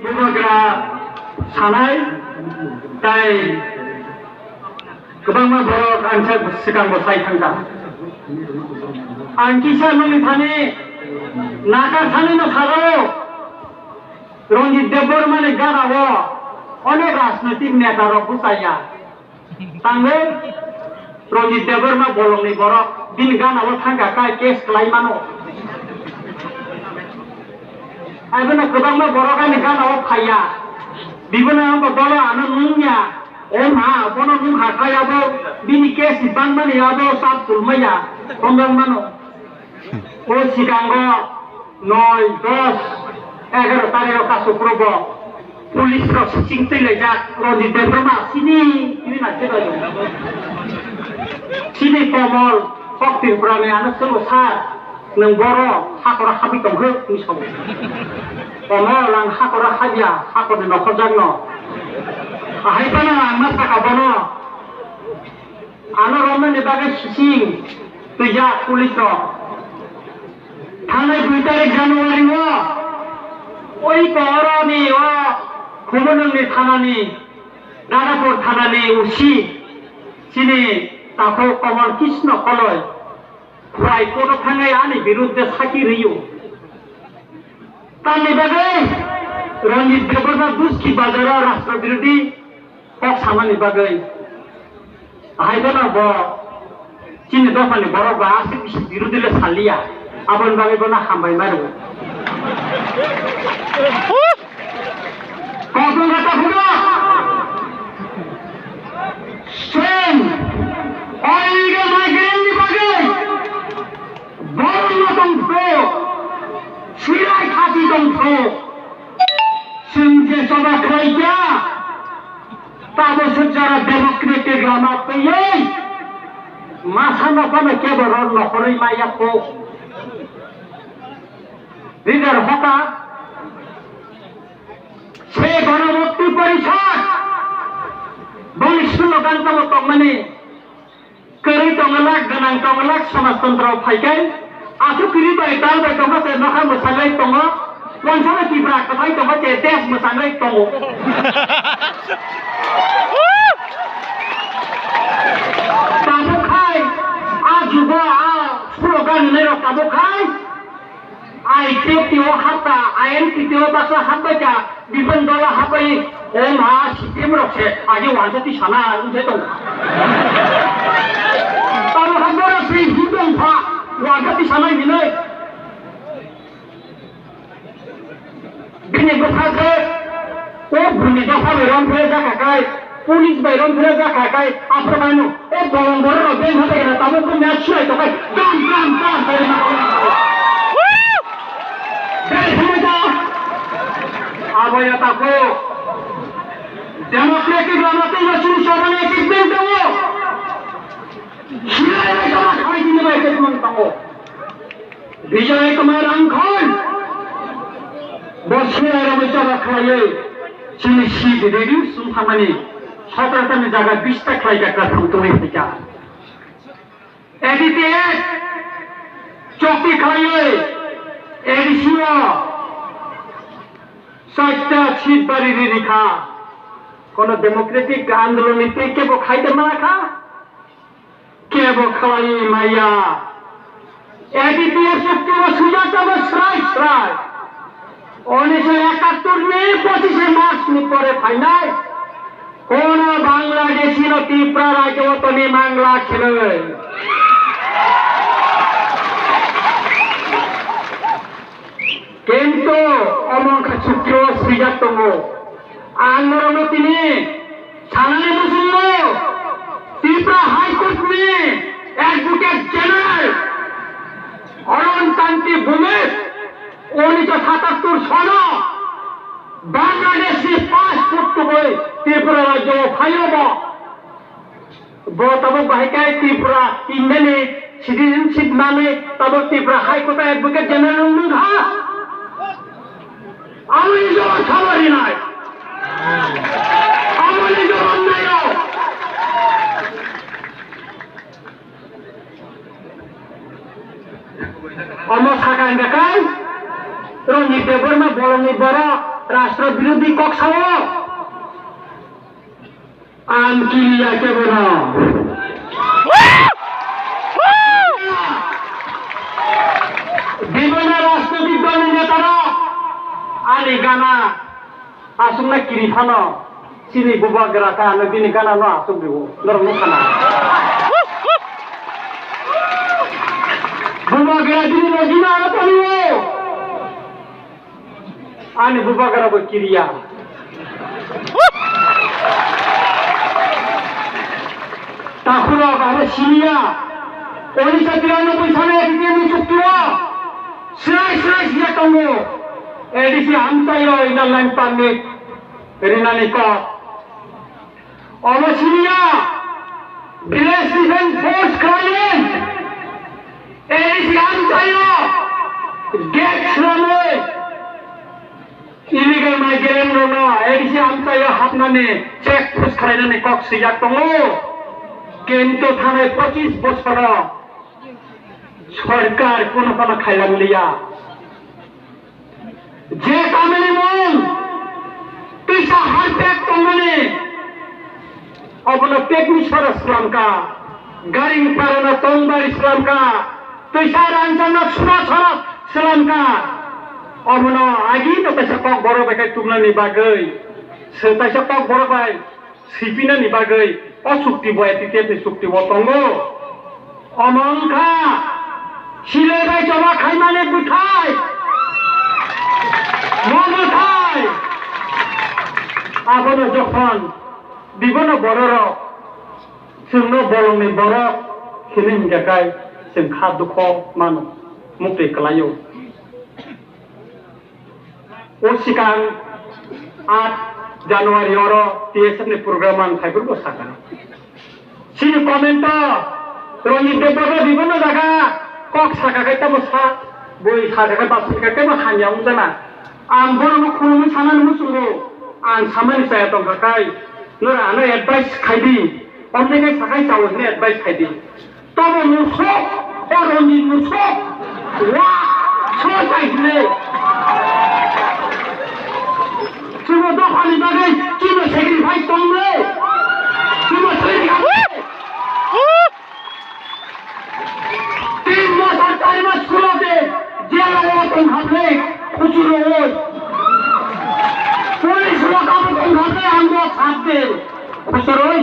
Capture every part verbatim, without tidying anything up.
Bubagra sanai tai kwbangma borok ang sa swkang bo sai thangkha. Ang kisa nungni thani nakar thani no sajao Ranjit Debbarma ni gana o onek rajnoitik neta rok bwsaya. Tangwi Ranjit Debbarma bolongni borok bini gana o thangkha kai case khlai mano. Abono kwbangma borok ani gana o phaiya. Bibono abo dolo ano nungya. O ma, bono nung hakai abo bini case ni bangmani abo sab tulmaya. Tongjak mano. O sikango noi, dos, egaro tarikh o kasu probo police rok sing twi laijak Ranjit Debbarma sini twi na se bai sini Komol kok Tripura ni ano solo sar nwng boro hakora habi tongkhe twi sabo Komol ang hakora habya hakor ni nokhorjak no ahai pano ang ma saka bono. Ano romnani bagwi sising twijak police rok. Thangnai dui tarik January o oi Pohorani o Khumulwngni thanani, Dadapur thanani O C chini takhuk Komol Krishna Koloi High Court o thangwi ani birudde sakhi rwio. Tamni bagwi Ranjit Debbarma Duski Bazar o rashtra birodhi kok samani bagwi. Hai bono bo chini dophani borok ba aswk bisi birodhi le saliya. Aboni bagwi bono hambai ma rwo. Kokno kata phuru. Chwng illegal migrant ni bagwi borokno tongthok, silai khati tongthok. Chwng je choba khlaikha, tabo se jora democratic lama twiwi masa nokhorno kebo ror nokhorwi maya kho. Leader hoka se Ganamukti Porishad boni slogan tamo tongmani. Kwrwi tonglak, gwnang tonglak, samajtantro phaikai, aswk kwrwi bai tal bai tongkha se nokha mwsajlai tongo, wansano Tipra kwthai tongkha se desh mwsajlai tongo. Tabuk khai, a jugo, a slogan rwnairok tabuk khai, I P F T o hapta, I N P T o baksa hapbaikha, biphan dola hapbai, o ma, C P M rok se, agi wansa ti sana, wngse tong. Tamo hapboro se hi tong pha, wansa ti sana hinoi. Bini bwkha khe, o buini dopha bai rom phre jakha kai, police bai rom phre jakha kai, aphro bai no, o bolong borok rok beng hata kena tabuk ko match surai to kai, dam, dam, dam, kai ma. Dai thangwi ta. Abo ya ta ko. Democratic lama tei ba chini sabani achievement tongo. Silai bai jama khai dini bai achievement tongo. Bijoy Kumar Angkhon bo Sirai rokni choba khlaiwi chini seat reduce wng thangmani sotrotani jaga bista khlai kha kwthang tongwi phaikha. A D P F chokti khlaiwi A D C o chaita seat bari ri rikha. Kono democratic andolon ni twi kebo khai de ma kha. Kebo khlaiwi maya. A D P F chukti o swijak tamo srai srai. Unisho ekattor ni pochishe March ni pore phainai. Kono Bangladeshi no Tripura rajyo toni mangla khinoi. Kintu omo wngkha chukti o swijak tongo. Ang norokno tini sanani muchungo Tripura High Court ni Advocate General Arun Kanti Bhowmish unisho satattor sono Bangladesh ni passport tubui Tripura rajyo o phaio bo. Bo tabuk bahai khe Tripura India ni citizenship manwi tabuk Tripura High Court o Advocate General wng kha. Aboni jora sabo rinai. Aboni jora nai rok. Omo saka hingka kai, Ranjit Debbarma bolongni borok, Rashtra birodhi kok sao. Ang kiriya kebono. Bibana rajnoitik dol ni netarok ani gana aswkna kiri phano chini bubagra kha ano bini gana no aswk riwo norok nukha na. Bubagra bini logi no ano toniwo. Ani bubagra bo kiriya. Takhurok abo siniya. Odisha tiranoboi sano A D C ni chukti o. Srai srai siya tongo. A D C amchaio inner line permit rinani kok. Omo siniya, Village Defense Force khlainai, A D C amchaio, gate swnamwi, illegal migrant rokno A D C amchaio hapnani check post khlainani kok swijak tongo, kintu thanai pochis bosoro sorkar kono kono khailang liya. Je kamini mung twisa harpek tongmani, obono pekni sora slamka, garing parano tongbai slamka, twisa ranchana sura sora slamka, obono agino kaisa kok borok bai khe tumnani bagwi, se kaisa kok borok bai sipinani bagwi o chukti bo A P K F ni chukti bo tongo. Omo wngkha silai bai choba khaimani bwthai. Mo bwthai. Abono jokhon bibono bororok chwngno bolongni borok hini hingkha kai chwng kha dukho mano, muktwi kwlaio. O sikang aat January oro T S F ni program ang phaibrwkgo sakha. Chini comment o Ranjit Debbarma bibono jaga kok sakha khai tamo sa, bui sakha khai bas sakha khai tamo hamya wng jana. Ang borokno khulumwi sanani muchungo, ang samani chaya tongkha khai norok ano advice khai di, omni khai sakhai chao hwnwi advice khai di. Tamo musuk, o Ranjit musuk. Wa, so tai hile. Chwngno dophani bagwi chwngno sacrifice tong le. Chwngno sacrifice. Tin bosor chari mas school-o de jela o tong kha le, khuchuroi. Police rok abo tong kha le, ang bo sat de, khuchuroi.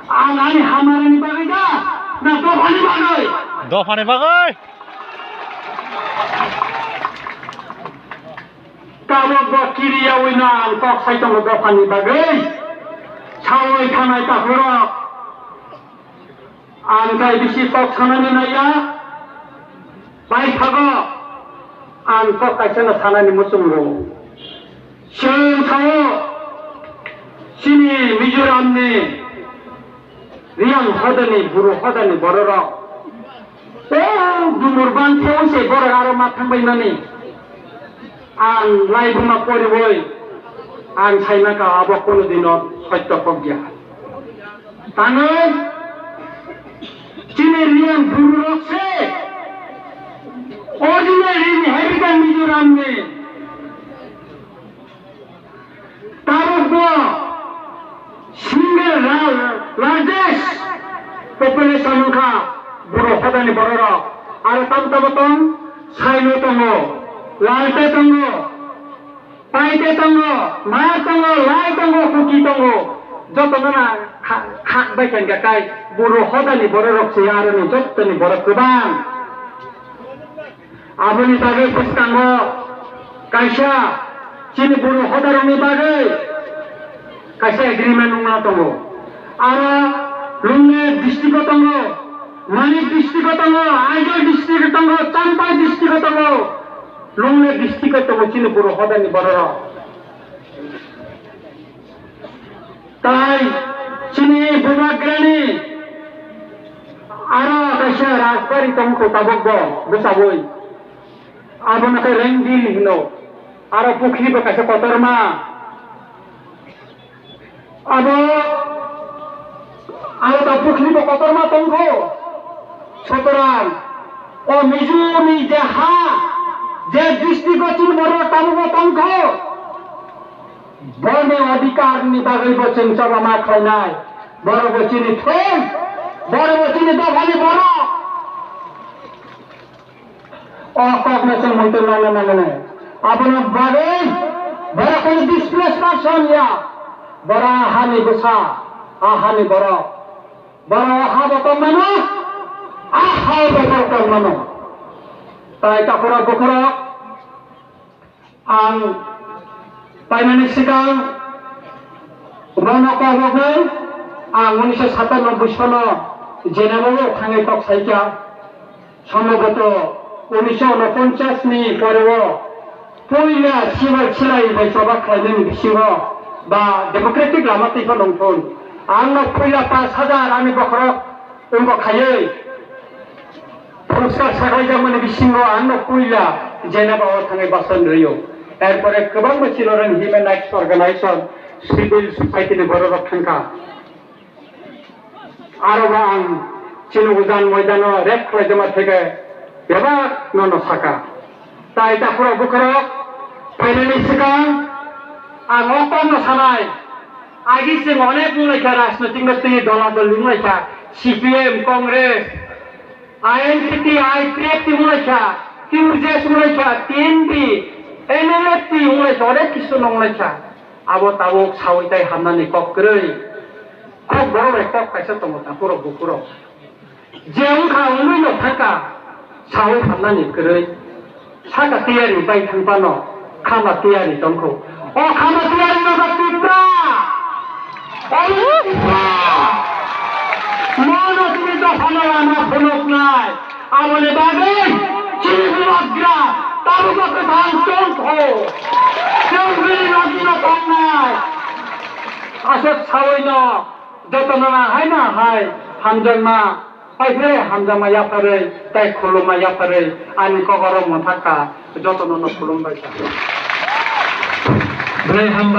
Ang ani hamarani bagwi da, na dophani bagwi? Dophani bagwi. Tabok bo kiriyawi no ang kok sai tongo dophani bagwi. Sawi thanai takhurok. Ang tai bisi kok sanani naiya. Paithago ang kok kaisa no sanani muchungo. Chwng sao chini Mizoram ni Riyang hodani, Buru hodani bororok. O dumur bang theo se borok aro ma thangbai mani. Ang laibuma poriwi ang saimaka abo kono dino sotto kok ya. Tangwi chini Riyang Buru rok se original Riyang Mizoram ni. Tabok bo single la-, largest population wngkha Buru hodani bororok. Aro tamo tamo tong, Saino tongo, Lalte tongo, Paite tongo, Mar tongo, Lai tongo, Kuki tongo. Jotono na kha-, khak bai kha kai Buru hodani bororok se aroni jottoni borok kwbang. Aboni bagwi bwskango kaisa chini Buru hodarokni bagwi kaisa agreement wngna tongo. Aro Lunglei district-o tongo, Manik district-o tongo, Aizawl district-o tongo, Champhai district-o tongo, Lunglei district-o tongo chini Buru hodani bororok. Tai chini bubagrani aro kaisa rajbari tongkho tabukbo bwchabwi. Abono khe Rengdil hino. Aro pukhri bo kaisa kotorma. Abo aro ta pukhri bo kotorma tongkho. Sutorang o Mizo ni je ha, je district o chini borok tabukbo tongkho. Borni odhikar ni bagwi bo chwng choba ma khlainai. Borok bo chini thum, borok bo chini dophani borok. O kokno chwng muitu nangna nangnai. Aboni bagwi borok kunu displace person ya. Borok hani bwsa, a hani borok. Borok ha bo tongmano, a ha bo borok tongmano. Tai takhurok bukhurok ang painani swkang bono kok rwgwi ang unisho satanoboi sono Geneva o thangwi kok saikha. Somboboto unisho unoponchas ni pore o puila civil silai bai choba khlainani bisingo ba democratic lama twi phano wngthun. Ang no puila pash hajar ani bokhorok wngbo khaiwi puraskar sakhlaijakmani bisingo ang no puila Geneva o thangwi basan rwio. Erpore kwbangma chilorang human rights organization, civil society ni bororok thangkha. Aro ba ang chini ujan moidano rep khlaijama theke bebak nono saka. Tai takhurok bukhurok phainani swkang ang o kokno sanai. Agi chwng onek wnglaikha rajnoitik no twi dola doli wnglaikha C P M, Congress, I N C P, I P F T wnglaikha, T U J S wnglaikha, T N P, N L F T wnglaikha, onek kisu no wnglaikha. Abo tabuk sawi tai hamnani kok kwrwi. Kok borok bai kok kaisa tongo takhurok bukhurok. Je wngkha wngwi no thangkha sawi hamnani kwrwi. Saka tiyari bai thang phano khama tiyari tongkho. O khama tiyari no ba Tipra. O Tipra. Mono tini dophano lama phunuknai. Aboni bagwi chini bubagra tabukbo kwthang tongkho. Chwng bini nokno tongnai. Aswk sawi no jotono na hai na hai hamjakma, hai phre hamjakma yapharwi tai khulumma yapharwi ani kokoro mwthakha jotono no khulumbai kha. Belai hambai.